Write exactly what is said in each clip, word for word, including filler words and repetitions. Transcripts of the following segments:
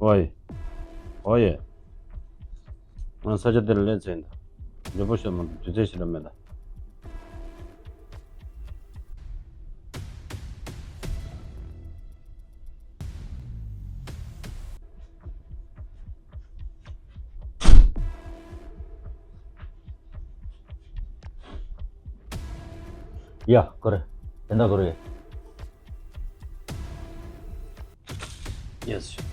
ཨོ་ཡེ། ཨོ་ཡེ། ང་ས་ཆ་འདིར་སླེབས་ཚར་ཡིན་ད། མགྱོགས་པོ་ཤོག་མ་གཏོགས་དུས་ཚོད་ཞིག་རག་མེད་ད། ཡ། ཀོ་རེ། དེ་འདྲ་ཀོ་རེ། ཡེས།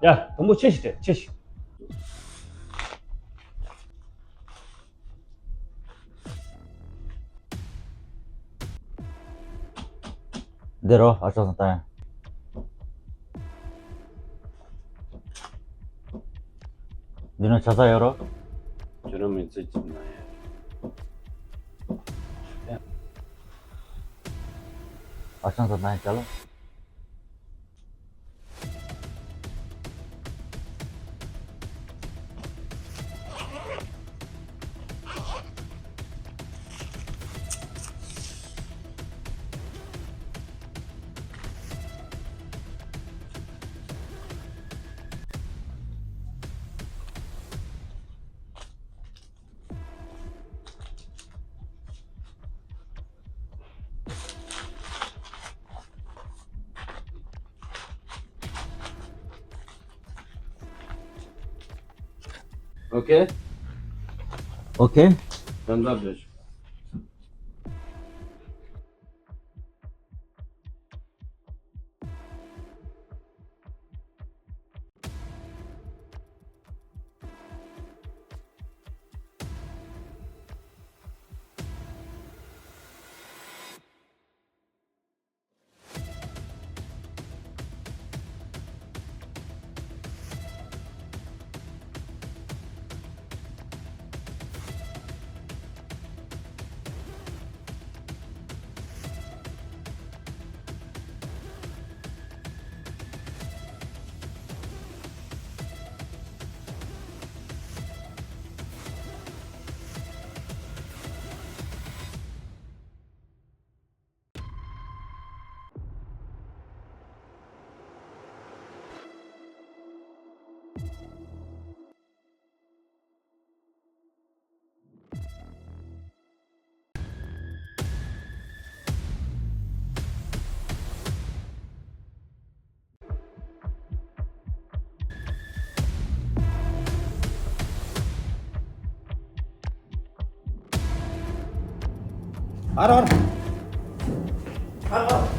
ཡ། དང་པོ་ཁྱེད་ཞིག་སྤྲད། ཁྱེད་ཞིག། འདི་རོ། ཨ་ཅག་སང་ཏང་། འདི་ན་ཆ་ཚང་ཡོད་རོ། ཁྱོད་རང་མི་ཚེ་གཅིག་ན་ཡ། ཨ་ཅག་སང་ཏང་ཡ་ཅ་ལོ། ཨོ་ཁེ། ཨོ་ཁེ། ཐམས་ཨབ་རེད། ཨ་རོ། ཨ་རོ།